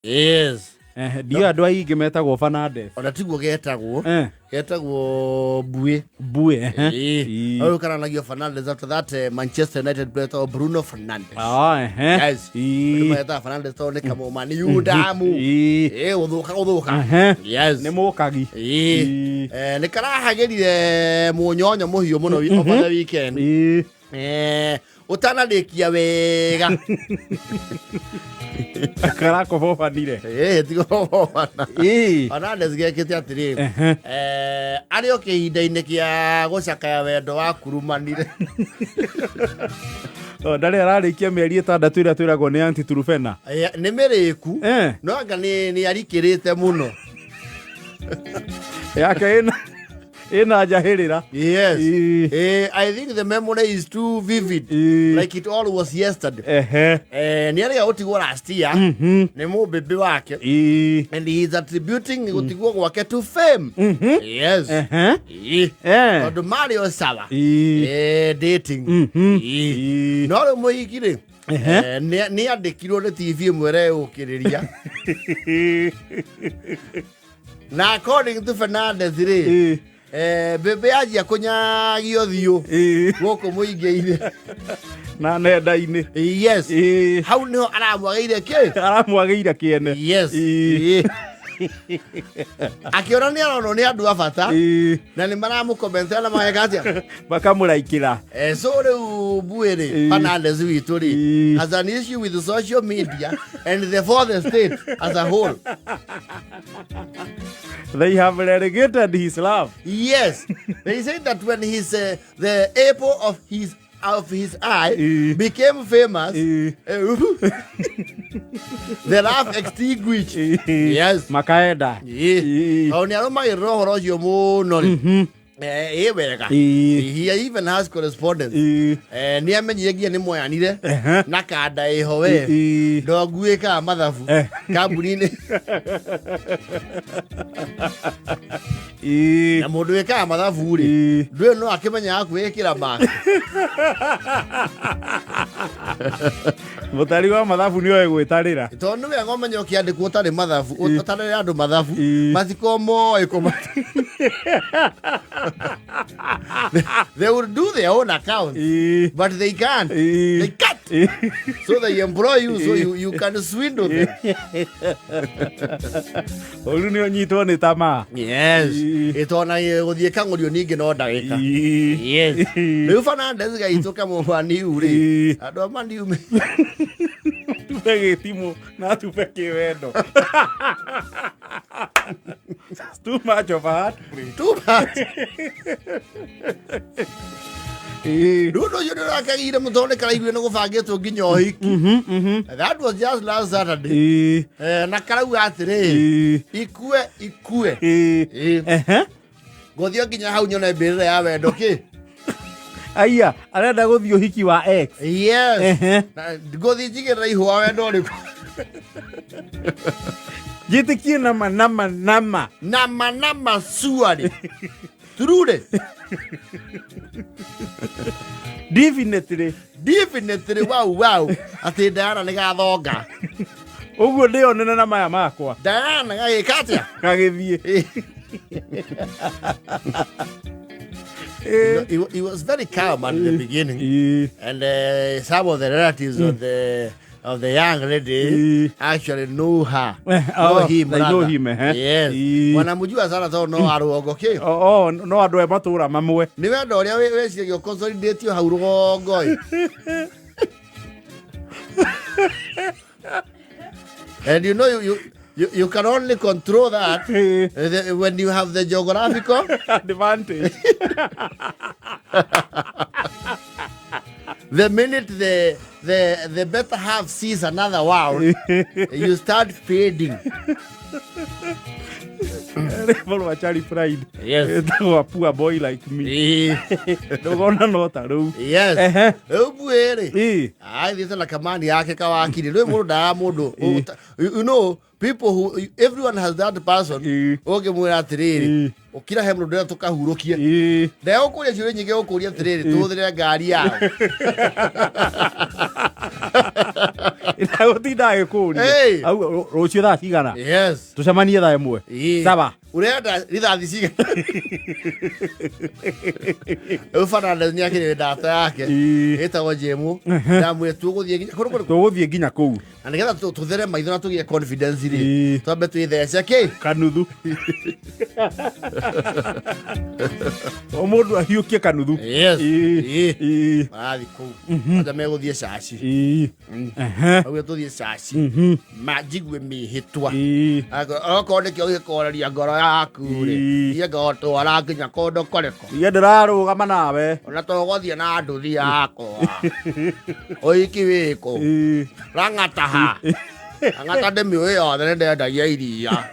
Yes. Ndiũĩ andũ aingĩ metagwo Fernandes. Ona tiguo getagwo. Getagwo Mbuĩ. Mbuĩ, ehe. Ĩĩ. Ĩĩ. Rĩu karanagio Fernandes after that Manchester United player etagwo Bruno Fernandes. Ah, ehe. Yes. Ĩĩ. Nĩmetaga Fernandes tondũ nĩ kamũmani yu damu. Ĩĩ. Ĩĩ, gũthũka gũthũka. Ehe. Yes. Nĩ mũkagi. Ĩĩ. Ĩĩ. Nĩ karahagĩrire mũnyonyo mũhiũ mũno over the weekend. Ĩĩ. Ũtanarĩkia wega. Karakobobanire. Ĩĩ, tigobobana. Ĩĩ. Fernandes gekĩte atĩrĩrĩ, Ehe. arĩ o kĩhinda-inĩ kĩa gũcakaya wendo wa kurumanire. O, ndarĩ ararĩkia mĩeri 6 ĩrĩa twĩragwo nĩ anti Turufena. Nĩ mĩrĩku. No anga nĩ arikĩrĩte mũno. Yake ĩna njahĩrĩra. Yes. Ĩĩ. I think the memory is too vivid. Ĩĩ. Like it all was yesterday. Ehe. Nĩ arĩga gũtigwo last year nĩ mũmbĩmbĩ wake. Ĩĩ. And he is attributing gũtigwo gwake to fame. Yes. Ehe. Ĩĩ. Tondũ marĩ o sawa. Ĩĩ. Dating. Ĩĩ. Ĩĩ. No rĩu mũhiki rĩ, Ehe. Nĩ andĩkirwo nĩ TV ĩmwe ĩreyũkĩrĩria. Na according to Fernandes rĩ, Ĩĩ. mbĩmbĩ yanjia kũnyagio thiũ Ĩĩ. gũkũ mũingĩ-inĩ. Na nenda-inĩ. Yes. Ĩĩ. Hau nĩho aramwagĩire kĩ? Aramwagĩire kĩene. Yes. Ĩĩ. Ĩĩ. Akĩona nĩ aronwo nĩ andũ a bata. Ĩĩ. Na nĩ maramũkomentera na mageka atĩa? Makamũraikĩra. So rĩu Mbuĩ rĩ, Ĩĩ. Fernandes witũ rĩ, Ĩĩ. has an issue with social media and the fourth estate as a whole. They have relegated his love. Yes. They say that when his the apple of his eye became famous, the love extinguished. Yes. Makaenda. Ĩĩ. Ĩĩ. Tondũ nĩ arũmagĩrĩra ũhoro ũcio mũno rĩ. Ĩĩ wega. Ĩĩ. He even has correspondence. Ĩĩ. Nĩ amenyire nginya nĩ moyanire na kanda ĩho we. Ĩĩ. Ndonguĩkaga mathabu kambuni-inĩ. Ĩĩ. Na mũndũ wĩkaga mathabu rĩ, Ĩĩ. ndũĩ no akĩmenyaga kwĩĩkĩra maka. Mũtari wa mathabu nĩ oĩ gwĩtarĩra. Tondũ nĩ wega ũmenye ũkĩandĩkwo ũtarĩ mathabu, ũtarĩre andũ mathabu, Ĩĩ. matikorwo moĩ kũma. They will do their own accounts, Ĩĩ. but they can't. Ĩĩ. They can't. Ĩĩ. So they employ you so you can swindle them. Ũru nĩ ũnyitwo nĩ tamaa. Yes. Ĩĩ. Ĩtona gũthiĩ kang'ũrio ningĩ no ndagĩka. Ĩĩ. Yes. Rĩu Fernandes gaitũ kamũmaniu rĩ. Ĩĩ. Andũ a maniu Tupe gĩtimũ na tupe kĩwendo. It's too much of a heartbreak. Too much. Ĩĩ. Rĩu ũndũ ũcio nĩ ũrakagire mũno nĩ karaiguire nĩ gũbangĩtwo nginya ũhiki. That was just last Saturday. Ĩĩ. Na karauga atĩrĩ, Ĩĩ. ikue ikue. Ĩĩ. Ĩĩ. Ehe. Ngũthiĩ nginya hau nyone mbĩrĩra ya wendo kĩ. Aya, arenda gũthiĩ ũhiki wa ex. Yes. Ehe. Na ngũthiĩ njigĩrĩra ihũa wendo ũrĩkũ. Njĩtĩkie nama nama nama. Nama nama suarĩ. Truly. Definitely. Definitely wow wow. Atĩ Diana nĩ gathonga. Ũguo ndĩonene na maya makwa. Diana gagĩka atĩa? Gagĩthiĩ. He was very calm at the beginning. Ĩĩ. And some of the relatives of the young lady actually know her. Know Oh, him, they know rather. him, eh? Yes. Ĩĩ. Wanamjua sana tondũ no arũgongo kĩ. Oh, oh, no andũ a matũra mamwe. Nĩ wendo ũrĩa wĩciragia ũconsolidate hau rũgongo ĩ. And you know you can only control that when you have the geographical advantage. The minute the better half sees another world, you start fading. Rwĩmbo rwa Charlie Pride. Yes. Ĩtagwo A Poor Boy Like Me. Ĩĩ. Ndũgona no ta rĩu. Yes. Ehe. Rĩu mbuĩ rĩ. Ĩĩ. Athiĩte na kamani yake kawakiri. Rĩu mũndũ ndaga mũndũ. Ĩĩ. You know, people who everyone has that person. Ĩĩ. Ũngĩmwĩra atĩrĩrĩ, Ĩĩ. ũkira he mũndũ ndĩrenda tũkahurũkie. Ĩĩ. Ndegũkũria ciũria nyingĩ, gũkũria atĩrĩrĩ, tũhũthĩre ngari yao. Ndagũtinda agĩkũria. Hey. Auga, Rũciũ thaa cigana? Yes. Tũcemanie thaa 1. Ĩĩ. Sawa. Ũrenda rithathi cigana? Rĩu Fernandes nĩ akĩrĩ ndata yake Ĩĩ. ĩtagwo Jemu, ndamwĩra tũgũthiĩ nginya kũrĩ kũrĩkũ Tũgũthiĩ nginya kũu. Na nĩgetha tũthere maitho na tũgĩe confidence rĩ, Ĩĩ. twambe twĩthece kĩ Kanuthu. O mũndũ ahiũkie kanuthu. Yes. Ĩĩ. Ĩĩ. Ĩĩ. Marathiĩ kũu anja megũthiĩ caci. Ĩĩ. Ehe. Augire tũthiĩ caci ma njigue mĩhĩtwa. Ĩĩ. Okorwo nĩkĩo gĩkoreria ngoro yaku rĩ, Ĩĩ. niĩ ngotwara nginya kũndũ kũrĩkũ. Niĩ ndĩrarũgama nawe. Ona tũgũthiĩ na nduthi yakwa ũiki wĩkũ. Ĩĩ. Rang'ata ha Rang'ata ndĩmĩũĩ yothe, nĩ ndendagia iria.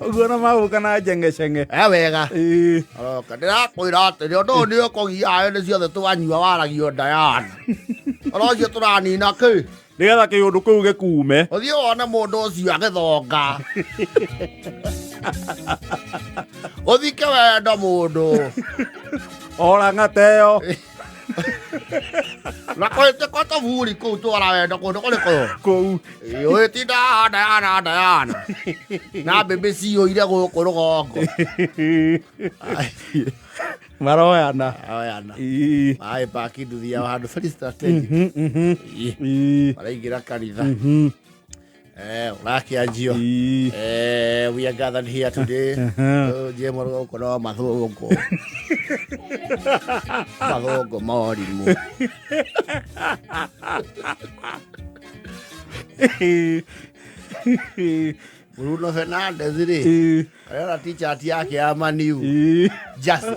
Ũguo na magũka na njengecenge. E wega. Ĩĩ. Aroka ndĩrakwĩra atĩrĩ, ũndũ ũyũ nĩ ũkũgia nĩ ciothe twanyua waragio Diana oro ũcio tũranina kĩ. Nĩgetha kĩũndũ kĩu gĩkume. Ũthiĩ wone mũndũ ũcio agĩthonga ũthike wendo mũndũ. Ora ng'ata ĩyo. Na kũhĩtĩka tũburi kũu twara wendo kũndũ kũrĩkũ. Kũu. Ũgĩtinda Diana Diana na mbĩmbĩ ciyũire gũkũ rũgongo. Maroyana. Oyana. Ĩĩ. Maĩ paki nduthi yao handũ very strategic. Ĩĩ. Ĩĩ. Maraingĩra kanitha. Ũrakĩanjio. Ĩĩ. We are gathered here today. Jemo gũkũ no mathũngũ. Mathũngũ morimũ. Bruno Fernandes rĩ, Ĩĩ. arona t-shirt yake ya Maniu. Ĩĩ. Jasi.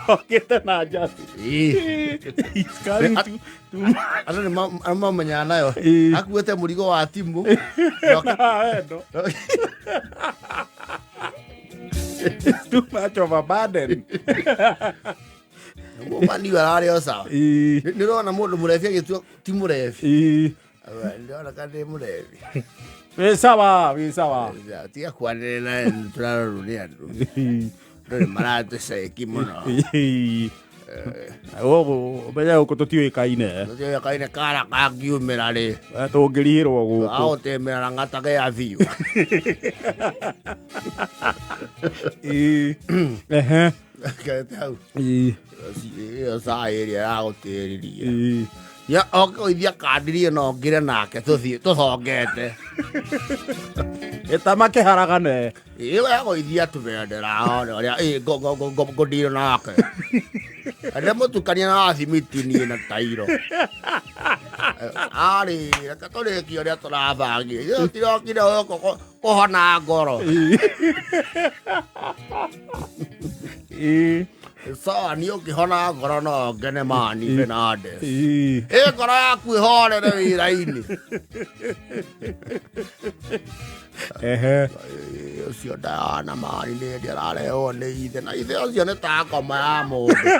Okĩte na njasi. Ĩĩ. He's carrying too much. Andũ nĩ mamenyaga nayo. Ĩĩ. Akuĩte mũrigo wa timu. Na wendo. It's too much of a burden. Maniu ararĩ o sawa. Ĩĩ. Nĩ ũrona mũndũ mũrebi agĩtua ti mũrebi. Ĩĩ. Ndĩrona ka ndĩ mũrebi. Wĩ sawa, wĩ sawa. Tiga kwanĩrĩra, tũrarorwo nĩ andũ. Andũ nĩ maratũceki mũno. Ĩĩ. Gũkũ menya gũkũ tũtiũĩkaine. Tũtiũĩkaine kara kangiumĩra rĩ. Tũngĩrihĩrwo gũkũ. Agũtĩmĩra na ng'atage ya biũ. Ĩĩ. Ehe. Kete hau. Ĩĩ. Ĩyo cai ĩrĩa yagũtĩririe. Ĩĩ. Ya okũithia kandirie no ngire nake tũthiĩ tũthongete. Ĩtama kĩharagane. Ĩyo yagũithia tũbendera one ũrĩa ĩ ngũndiro nake. Ndĩmũtukania na thimiti niĩ na tairo. Arĩ reke tũrĩkie ũrĩa tũrabangire. Ithuĩ tũtirokire gũkũ kũhona ngoro. Ĩĩ. Sawa, niĩ ũngĩhona ngoro no ngene mani Fernandes. Ĩĩ. Ĩ ngoro yaku ĩhorere wĩra-inĩ. Ehe. Ĩ, ũcio Diana mani nĩ hĩndĩ ararehwo nĩ ithe na ithe ũcio nĩ ta ngoma ya mũndũ.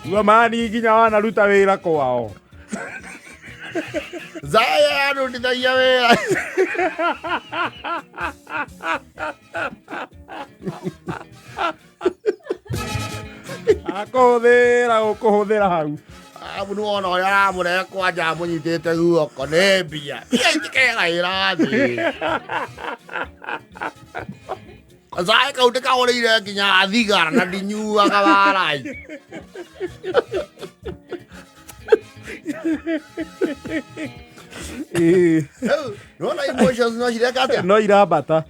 Gua mani nginya wanaruta wĩra kwao. Zaya yarutithagia wĩra. Akũhũthĩra gũkũhũthĩra hau. Abu nĩ wona ũrĩa aramũrehe kwanja amũnyitĩte guoko nĩ mbia. Mbia itikegaĩra thĩ. Zaya kau ndĩkagũrĩire nginya thigara na ndinyuaga warai. Ĩĩ. Rĩu, nĩwona emotions no cireka atĩa? No irambata.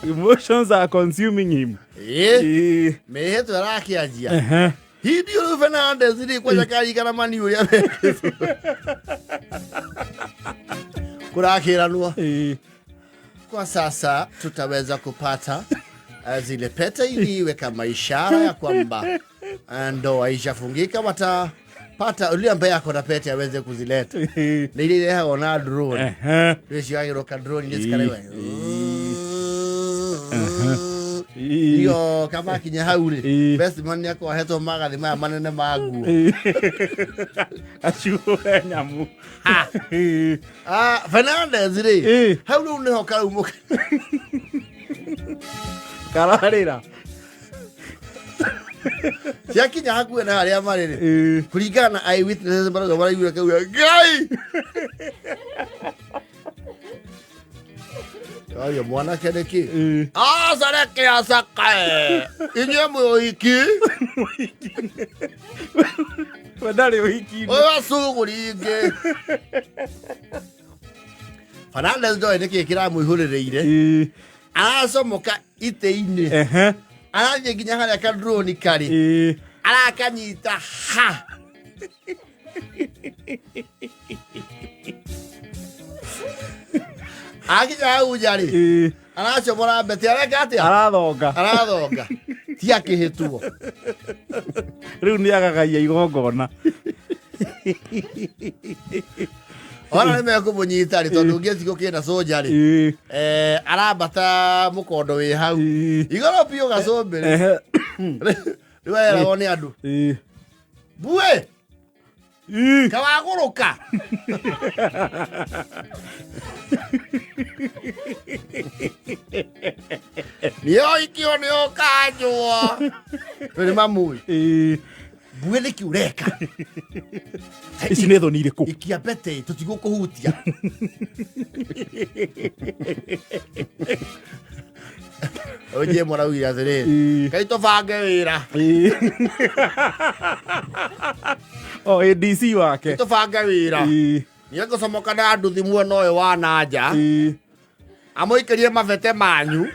Emotions are consuming him. Ĩĩ. Ĩĩ. Mĩhĩtwa ĩrakĩanjia. Ehe. Hindi ũyũ Fernandes rĩ kwanja karigana mani ũrĩa mekĩtwo. Kũrakĩranwo. Ĩĩ. Kwa sasa tutaweza kupata zile pete ili iwe kama ishara ya kwamba ndoa ishafungika. Watapata yule ambaye ako na pete aweze kuzileta. Ĩĩ. Na ile irehagwo na drone. Ehe. Rĩciagĩrwo ka drone iria cikarehwo. Ĩĩ. Iyo kama akinya hau rĩ, Ĩĩ. best man nĩ akorwo ahetwo magathĩ maya manene ma nguo. Ĩĩ. Acuhe nyamũ. Ĩĩ. Fernandes rĩ, Ĩĩ. hau rĩu nĩho karaumũka. Kararĩra. Ciakinya hakuhĩ na harĩa marĩ rĩ, Ĩĩ. kũringana na eyewitnesses marauga maraiguire kauga Ngai. Ayo mwanake nĩkĩ? Ĩĩ. Aca reke acakae. Inyuĩ mwĩ ũhiki. We ndarĩ ũhiki-inĩ. Ũyũ acugũri ingĩ. Fernandez ndoĩ nĩkĩ kĩramũihũrĩrĩire. Ĩĩ. Aracomoka itĩ-inĩ. Ehe. Arathiĩ nginya harĩa kadroni karĩ. Ĩĩ. Arakanyita ha. Akinya hau nja rĩ, Ĩĩ. aracomora mbete areka atĩa? Arathonga. Arathonga. Ti akĩhĩtwo. Rĩu nĩ agagaia igongona. Ona nĩ mekũmũnyita rĩ, tondũ ũngĩtigo kĩna soja rĩ. Ĩĩ. Arambata mũkondo wĩ hau. Ĩĩ. Igũrũ biũ gacũmbĩrĩ. Ehe. Rĩu eragwo nĩ andũ. Ĩĩ. Mbue! Ĩĩ. Kawagũrũka. Nĩoikio nĩũkanjwo. Rĩu nĩ mamũĩ. Ĩĩ. Mbue nĩkĩ ũreka? Ici nĩ thoni irĩkũ? Ikia mbete tũtigũkũhutia. Ũnjie mũraugire atĩrĩrĩ. Ĩĩ. Kai tũbange wĩra. Ĩĩ. O ADC wake. Tũbange wĩra. Ĩĩ. Nĩegũcomoka na nduthi mwena ũyũ wa na nja. Ĩĩ. Amũikĩrie mabete manyu.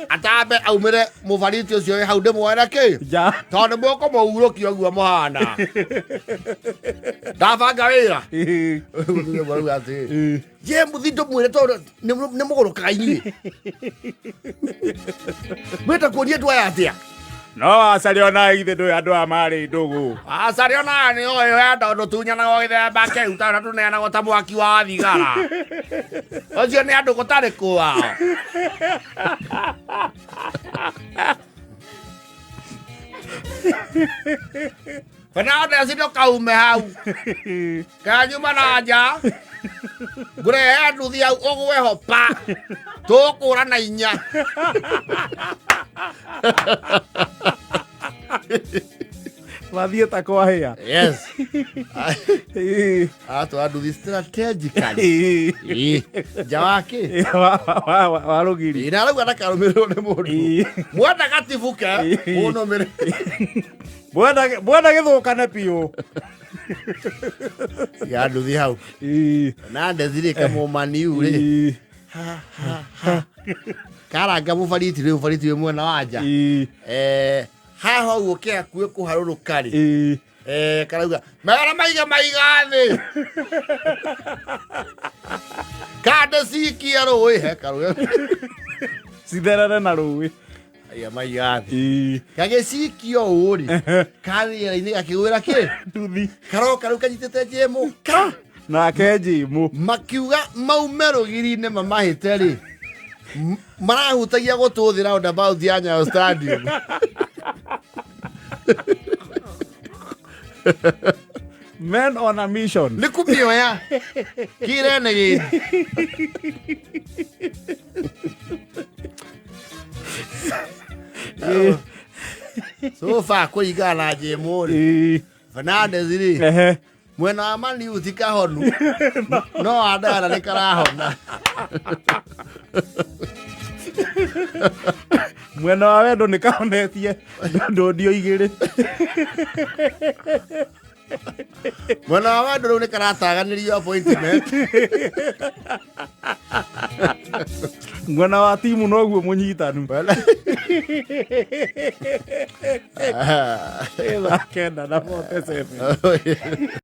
Atambe aumĩre mũbariti ũcio wĩ hau ndĩmuoere kĩ? Ja. Tondũ nĩ mũkũmũhurũkia ũguo mũhana. Ndabanga wĩra. Ĩĩ. Mũthuri marauga atĩrĩrĩ. Ĩĩ. Je mũthi ndũmwĩre tondũ nĩ mũgũrũkaga inyuĩ. Mwenda kuonia andũ aya atĩa? No acaria ona ithe ndũĩ andũ aya marĩ ndũgũ. Acaria ona nĩ ũyũ wenda ũndũ tunyanagwo gĩthemba kĩu tondũ tũneanagwo ta mwaki wa thigara. Ũcio nĩ andũ gũtarĩ kwao. Fernandez ndũkaume hau. Kanyuma na nja. Ngũrehe nduthi hau ũgwe ho pa. Tũkũra na inya. Mathiĩ ta kwahĩa. Yes. Ĩĩ. Atwara nduthi strategically. Ĩĩ. Ĩĩ. Nja wa kĩ? Wa rũgiri. Ĩĩ, na arauga ndakarũmĩrĩrwo nĩ mũndũ. Ĩĩ. Mwenda gatibuke, mũnũmĩrĩre. Mwenda gĩthũkane biũ. Ya nduthi hau. Ĩĩ. Fernandez rĩ kamũmaniu rĩ. Ĩĩ. Ha, ha, ha. Karanga mũbariti rĩ, mũbariti wĩ mwena wa nja. Ĩĩ. Haha ũguo kĩhakuhĩ kũharũrũka rĩ. Ĩĩ. Karauga mera maiga maiga thĩ. Kande cikie rũĩ he karũĩ. Citherere na rũĩ. Aiga maiga thĩ. Ĩĩ. Gagĩcikio ũũ rĩ. Karĩera-inĩ gakĩgwĩra kĩ? Nduthi. Karoka rĩu kanyitĩte njĩmũ. Ka! Nake Jimũ. Makiuga maume rũgiri-inĩ mamahĩte rĩ. Marahutagia gũtũ thĩ roundabout ya Nyayo Stadium. Men on a mission. Nĩ kũmĩoya. Kĩrene gĩthi. So far kũringana na Jimũ rĩ. Ĩĩ. Fernandez rĩ. Ehe. Mwena wa Maniu ti kahonu. No wa Ndara nĩ karahona. Mwena wa wendo nĩ kahonetie ndũndio igĩrĩ. Mwena wa wendo rĩu nĩ karataganĩrio appointment. Mwena wa timu noguo mũnyitanu. Thaa 9 na 47.